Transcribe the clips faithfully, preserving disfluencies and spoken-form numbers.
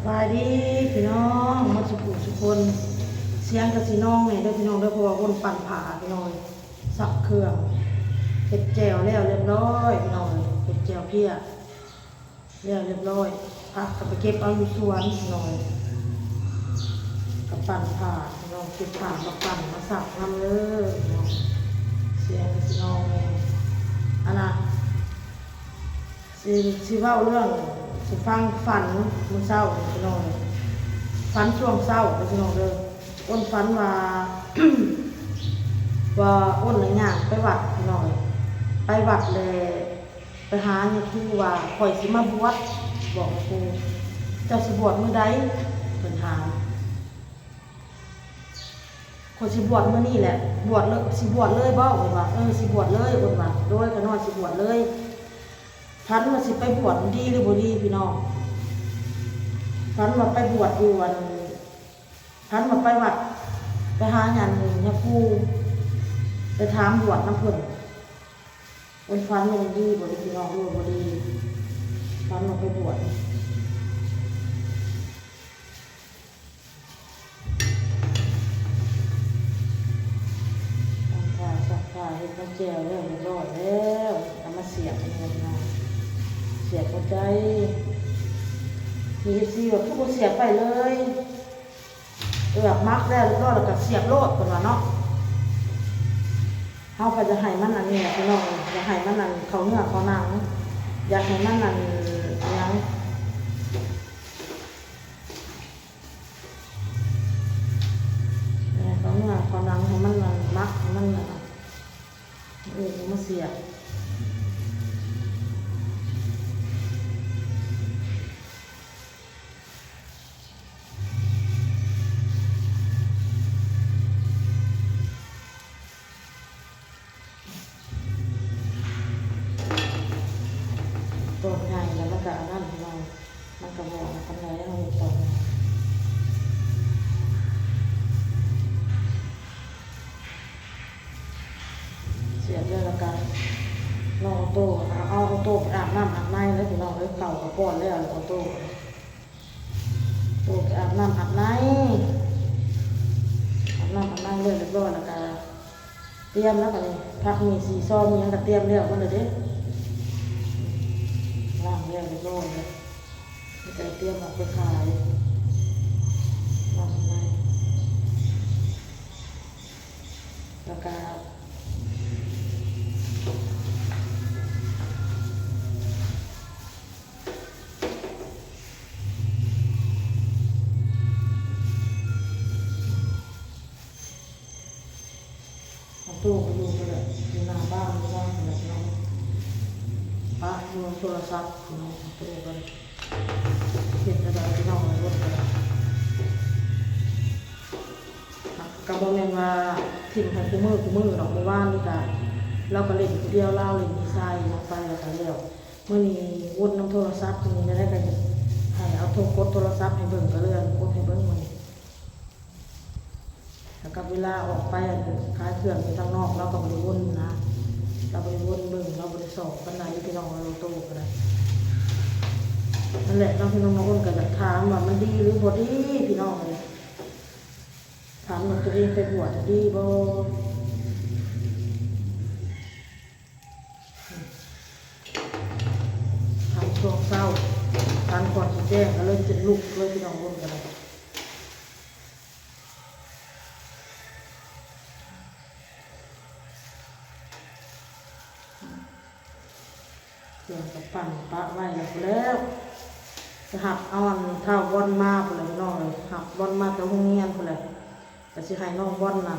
สบายดีพี่น้องหมดสุขุสุคน เสียงกะสิน้องแหน่เด้อพี่น้องเด้อ เพราะว่าอ้นปั่นผ้าพี่น้อง สับเครื่อง เฮ็ดแจ่วแล้วเรียบร้อยพี่น้อง เฮ็ดแจ่วเพี้ยแล้วเรียบร้อย ผักก็ไปเก็บเอาอยู่สวนพี่น้อง ก็ปั่นผ้าพี่น้อง เก็บผ้ามาปั่นมาสับนำเด้อพี่น้อง เสียงกะสิน้องแหน่ อันน่ะ สิ สิเว้าเรื่อง สิฟังฝันมื้อเช้าพี่น้อง ฝันช่วงเช้าพี่น้องเด้อ อ้นฝันว่า ว่าอ้นน่ะย่างไปวัดพี่น้อง ไปวัดแล้วไปหาแม่ครูว่า "ข้อยสิมาบวช" บอกแม่ครู "เจ้าสิบวชมื้อใด" เพิ่นถาม "ข้อยสิบวชมื้อนี้แหละ บวชเลย สิบวชเลยบ่" เพิ่นว่า "เออ สิบวชเลย" เพิ่นว่า "โดย ข้าน้อยสิบวชเลย" ฝันว่าสิไปบวช มันดีหรือบ่ดีพี่น้อง ฝันว่าไปบวชอยู่อัน ฝันว่าไปวัด ไปหาญาณาครู ไปถามบวชนำเพิ่น เพิ่นฝันว่ามันดีบ่ดีพี่น้อง หรือว่าบ่ดี ฝันว่าไปบวช ซักผ้า ซักผ้า เฮ็ดน้ำแจ่วแล้วเรียบร้อยแล้ว เอามาเสียบนี่นะพี่น้อง เสียบหัวใจ มีเอฟซีว่า "คือบ่เสียบไปเลย" เอือบหมักแล้วเรียบร้อยแล้วก็เสียบโลดเพิ่นว่าเนาะ เฮาก็จะให้มันอันนี้แหละพี่น้อง จะให้มันอันเข้าเนื้อเข้าหนัง อยากให้มันอันหยัง เออ เข้าเนื้อเข้าหนัง ให้มันนั่นหมัก ให้มันนั่น เออ มาเสียบ ตอนใหญ่แล้วมันก็อันนั้นพี่น้อง มันก็บ่อันนั้นปานใด เฮาเฮ็ดตอนใหญ่ เสียบแล้ว แล้วก็น้องออโต้ เอา เอาออโต้ไปอาบน้ำอาบในแล้วพี่น้องเอ้ย เข้าก็ป้อนแล้ว ออโต้ โอ้ ไปอาบน้ำอาบใน อาบน้ำอาบในเลยเรียบร้อยแล้วก็เตรียมแล้วบัดนี้ ผักหมี่สี่ซองมีหยังก็เตรียมแล้วหมดเลยเด้ ล้างแล้วเรียบร้อยแล้ว มีแต่เตรียมออกไปขาย ล้างใน แล้วก็ เอาตู้ไปอยู่ไปเลย อยู่หน้าบ้าน อยู่บ้านไปเลยเนาะ ปะอยู่โทรศัพท์เนาะ เอาตู้ไป เฮ็ดอะไรพี่น้องในรถไป ก็บ่แม่นว่าถิ่มให้คู่มื้อคู่มื้อดอก เมื่อวานนี่ก็ ลาวก็เล่นผู้เดียว ลาวเล่นดีไซน์ลงไปแล้วก็แล้ว มื้อนี้วนนำโทรศัพท์ มื้อนี้ได้ก็ให้เอาโทรกดโทรศัพท์ให้เบิ่ง ก็เลยกดให้เบิ่งมื้อนี้ แล้วก็เวลาออกไปขายเครื่องอยู่ทางนอก ลาวก็บ่ได้วนนะ ลาวบ่ได้วนเบิ่ง ลาวบ่ได้ส่องปานใดพี่น้อง ลาวโตก็ได้ นั่นแหละเนาะพี่น้อง บางคนก็อยากถามว่ามันดีหรือบ่ดีพี่น้องเอ้ย ถามว่าตัวเองไปบวชดีบ่ ถามช่วงเช้า ถามก่อนสิแจ้ง ก็เลยจะลุกเลยพี่น้อง บางคนก็ได้ เครื่องก็ปั่นปะไว้แล้วพู้นแหล้ว จะหับเอาอันท้าวบอลมาพู้นแหละพี่น้องเอ้ย หับบอลมาแต่โรงเรียนพู้นแหละ ก็สิให้น้องบอลน่ะ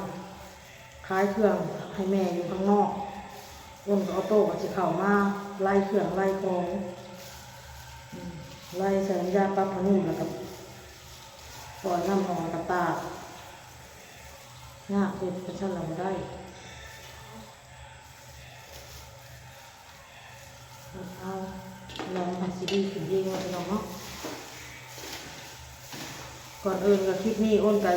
ขายเครื่องให้แม่อยู่ข้างนอก อ้นกับออโต้ก็สิเข้ามาไล่เครื่องไล่ของ อืม ไล่ใส่น้ำยาปรับผ้านุ่มแล้วก็ปล่อยน้ำออกแล้วก็ตาก ยากเฮ็ดไปซั่นละบ่ได้ เอา ลองให้ซีดีขึ้นเองว่าพี่น้องเนาะ ก่อนอื่นก็คลิปนี้อ้นก็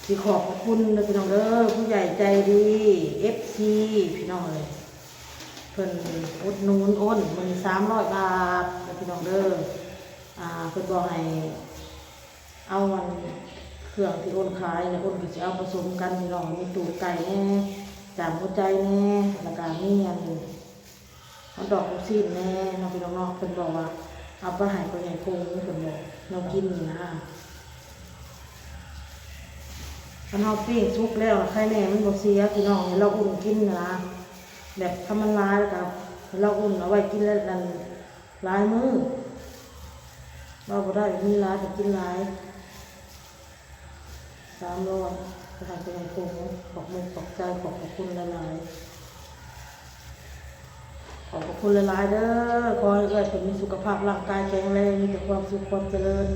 สิขอบพระคุณเด้อพี่น้องเด้อ ผู้ใหญ่ใจดี เอฟซี พี่น้องเอ้ย เพิ่นอุดหนุนอ้นมื้อนี้สามร้อยบาทเด้อพี่น้องเด้อ อ่า เพิ่นบอกให้เอาอันเครื่องที่อ้นขายเนี่ย อ้นก็สิเอาผสมกันพี่น้อง มีตูดไก่แหน่ จามหัวใจแหน่ แล้วก็มีอันฮอทดอกลูกชิ้นแหน่เนาะพี่น้องเนาะ เพิ่นบอกว่าเอาไปให้พ่อใหญ่พงษ์ เพิ่นบอกแนวกินนี่นะ คันเฮาปิ้งสุกแล้วไข่แหน่มันบ่เสียพี่น้อง ให้เราอุ่นกินนะ แบบถ้ามันหลายแล้วก็ให้เราอุ่นเอาไว้กินแล้วนั่น หลายมื้อ เว้าบ่ได้ มีหลายก็กินหลาย สามร้อย ก็ให้พ่อใหญ่พงษ์ ขอบมกขอบใจ ขอบพระคุณหลายๆ ขอบพระคุณหลายๆ เด้อ ขอให้เอื้อยเพิ่นมีสุขภาพร่างกายแข็งแรง มีแต่ความสุขความเจริญ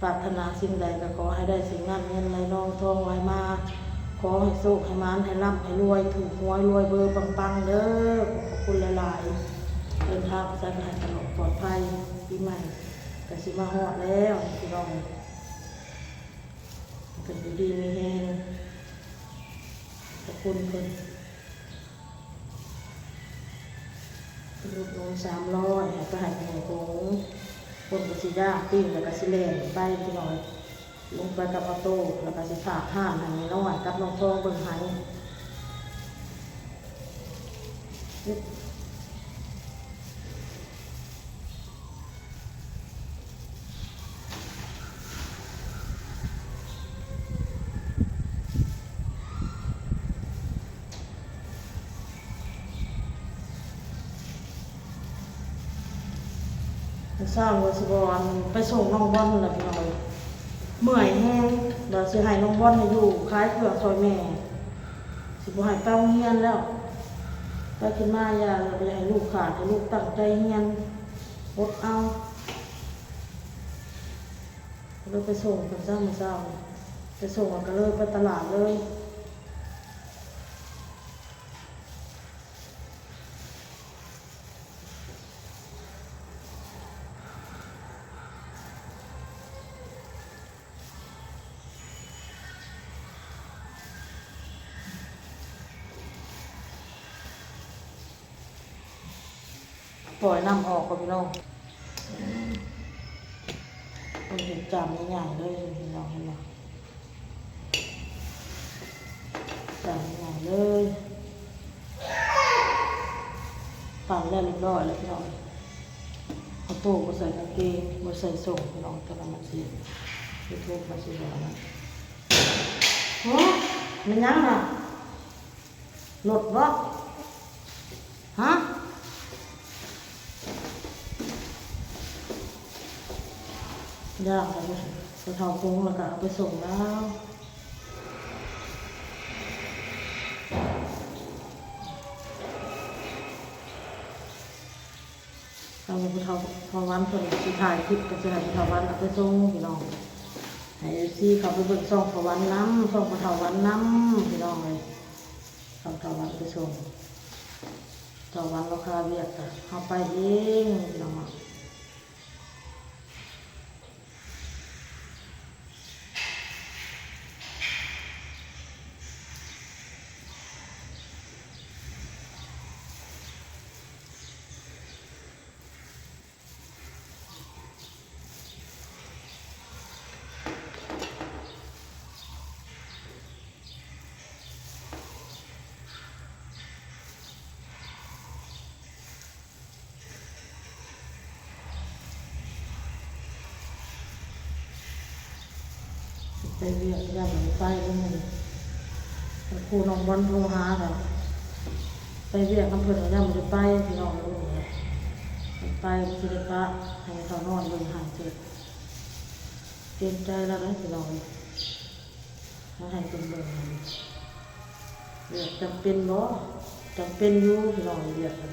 ปรารถนาสิ่งใดก็ขอให้ได้สิ่งนั้น เงินไหลนองทองไหลมา ขอให้โชคให้หมาน ให้ร่ำให้รวย ถูกหวยรวยเบอร์ปังๆ เด้อ ขอบพระคุณหลายๆ เดินทางไปไสก็ให้ตลอดปลอดภัย ปีใหม่ก็สิมาฮอดแล้วพี่น้อง เพิ่นอยู่ดีมีแฮง ขอบคุณเพิ่น ลูกน้องสามร้อย ให้ไปให้แม่ผง คนก็สิย่างปิ้งแล้วก็สิแล่นไปพี่น้อง ลงไปกับออโต้ แล้วก็สิฝากห้านให้แม่น้อยกับน้องทองเบิ่งให้ เช้าว่าสิบ่อันไปส่งน้องบอลล่ะพี่น้อง เมื่อยแฮง เดี๋ยวสิให้น้องบอลน่ะอยู่ขายเครื่องซอยแม่ สิบ่ให้ไปโรงเรียนแล้ว ไปขึ้นมาอย่า อย่าให้ลูกขาด ให้ลูกตั้งใจเรียน อดเอา เลยไปส่งเพิ่นซะมื้อเช้านี่ ไปส่งแล้วก็เลยไปตลาดเลย ปล่อยน้ำออกก่อนพี่น้อง เพิ่นเฮ็ดจานใหญ่ๆเลยพี่น้อง เห็นบ่ จานใหญ่เลย ปั่นแล้วเรียบร้อยแล้วพี่น้อง เอาตู้บ่ใส่กางเกง บ่ใส่ส้งพี่น้อง ตอนนั้นมันสิ YouTube มันสิว่านะ โอ้ มันยังน่ะ รถบ่ ฮะ ย่างไปเลย ไปเผาผงแล้วก็เอาไปส่งแล้ว เอาไปเผา เผาวันเพิ่นสิถ่ายคลิปก็สิให้เผาวันเอาไปส่งพี่น้อง ให้ เอฟซี เข้าไปเบิ่งช่องเผาวันนำ ช่องเผาวันนำพี่น้องเอ้ย เอาเผาวันไปส่ง เผาวันลาวคาเวียกก็เฮาไปเองพี่น้อง ไปเวียกย่านบ่ได้ไปเด้อมื้อนี้ ครูน้องบอลโทรหาก็ไปเวียกนำเพิ่นก็ย่านบ่ได้ไปพี่น้องเอ้ย ไปบ่สิได้ปะ ให้เขานอนเบิ่งให้เถิด เกรงใจลาวเด้อพี่น้อง มาให้เพิ่นเบิ่งให้ เวียกจำเป็นบ่ จำเป็นอยู่พี่น้อง เวียกนั่น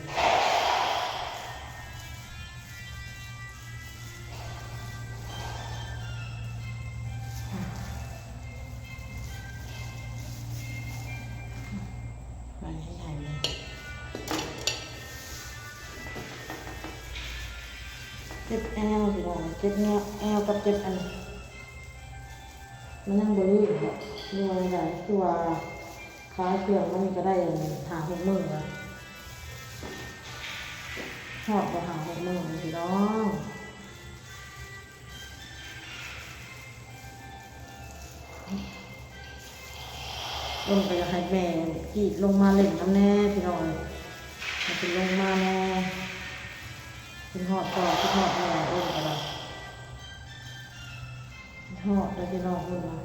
ไปให้ใหญ่เลย เจ็บแอวพี่น้อง เจ็บแนว แอวกับเจ็บอัน มันยังบ่ลืมดอก เมื่อยหลาย คือว่าขายเครื่องมันก็ได้ห้าหกมื้อแล้ว ฮอดบ่ห้าหกมื้อพี่น้อง อ้นก็อยากให้แม่กรีดลงมาเล่นนำแหน่พี่น้องเอ้ย ให้เพิ่นลงมาแหน่ คิดฮอดพ่อคิดฮอดแม่อ้นก็ได้ คิดฮอดเด้อพี่น้องอ้นนะ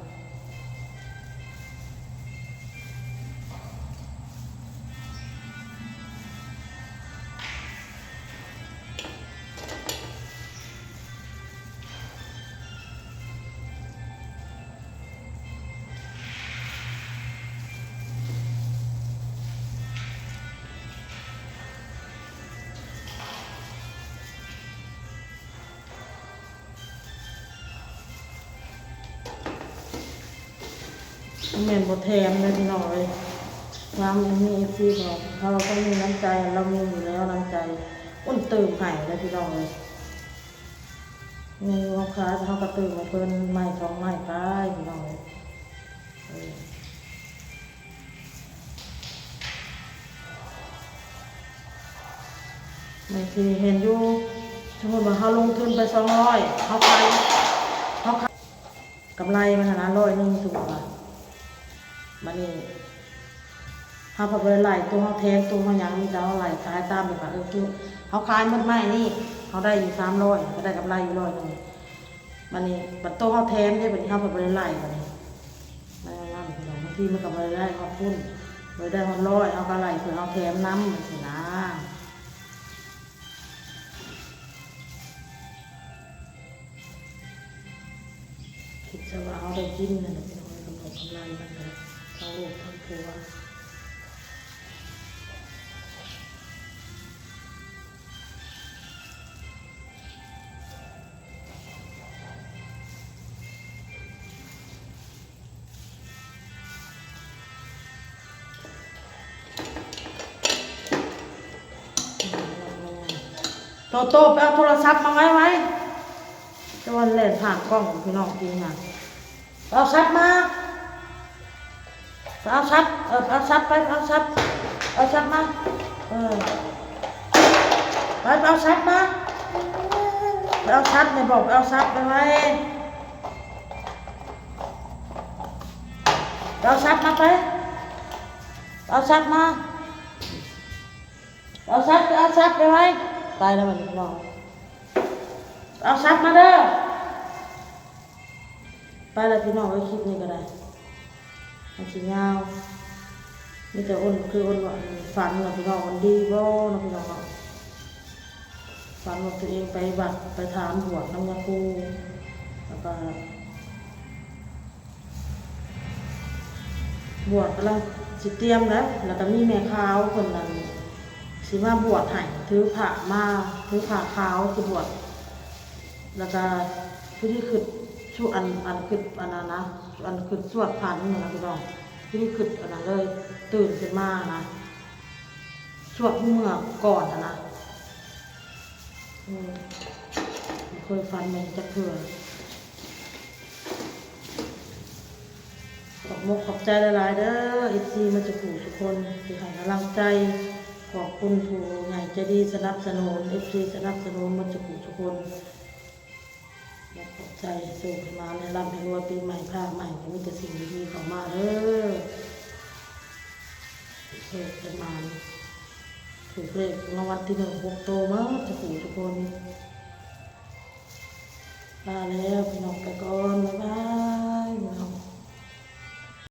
แม่นบ่แถมเลยพี่น้องเอ้ย น้ำมีเอฟซีบอกเราต้องมีน้ำใจ เรามีอยู่แล้วน้ำใจ อ้นเติมให้เลยพี่น้องเอ้ย มีลูกค้าเขาก็เติมให้เพิ่นไม้สองไม้ไปพี่น้องเอ้ย เออ บางทีเห็นอยู่ สมมุติว่าเราลงทุนไปสองร้อย เราขาย เราขาย กำไรมันหั้นนะ ร้อยหนึ่ง สมมุติว่า บัดนี้ เราผัดบ่ได้ไล่ ตัวเราแถม ตัวเราหยัง มีแต่เราไล่ขายตามแบบว่า เออ คือเราขายหมดไม้นี่ เราได้อยู่สามร้อย เราได้กำไรอยู่ร้อยหนึ่ง บัดนี้ บัดตัวเราแถมเด้ บัดนี้เราผัดบ่ได้ไล่ บัดนี้ มันนั่นพี่น้อง บางทีมันก็บ่ได้ฮอดพุ้น บ่ได้ฮอดร้อย เราก็ไล่เพื่อเราแถมนำจังซี้นะ คิดซะว่าเราได้กินนั่นแหละพี่น้อง กำไรกำไรมันก็ทั้งลูกทั้งผัว โตโต้ ไปเอาโทรศัพท์มาไว้ไว้ แต่ว่าแล่นผ่านกล้องพี่น้องกินนะ ไปเอาทรัพย์มา ไปเอาทรัพย์ เออ ไปเอาทรัพย์ไป ไปเอาทรัพย์ เอาทรัพย์มา เออ ไป ไปเอาทรัพย์มา ไปเอาทรัพย์เนี่ย บอกไปเอาทรัพย์ไปไว้ ไปเอาทรัพย์มาไป ไปเอาทรัพย์มา ไปเอาทรัพย์ ไปเอาทรัพย์ไปไว้ ไปแล้วบัดนี้พี่น้อง ไปเอาทรัพย์มาเด้อ ไปแล้วพี่น้องเอ้ย คลิปนี้ก็ได้ มันสิยาว มีแต่อ้น คืออ้นว่าฝันเนาะพี่น้อง มันดีบ่เนาะพี่น้องเนาะ ฝันว่าตัวเองไปวัด ไปถามบวชนำยาคู แล้วก็ บวชกำลังสิเตรียมแล้ว แล้วก็มีแม่ขาวเพิ่นนั่นสิมาบวชให้ ถือผ้ามา ถือผ้าขาวสิบวช แล้วก็ผู้ที่คิด ชุ อัน อันคิดอันนั้นนะ อันคิดสวดผ่านนี่นะพี่น้อง ผู้ที่คิดอันนั้นเลย ตื่นขึ้นมานะ สวดผู้เมือก่อนนะนะ อืม บ่เคยฝันแม่นจักเทื่อ ขอบมกขอบใจหลายๆ เด้อ เอฟซี มาจากผู้ทุกคนที่ให้กำลังใจ ขอบคุณผู้ใหญ่ใจดีสนับสนุน เอฟซี สนับสนุนมาจากผู้ทุกคน ขอบใจ โชคให้มาในร่ำให้รวยปีใหม่ พาใหม่ ก็มีแต่สิ่งดีๆ เข้ามาเด้อ โชคให้มา ถูกเลขรางวัลที่หนึ่ง หกโตมาจากผู้ทุกคน ลาแล้วพี่น้องไปก่อน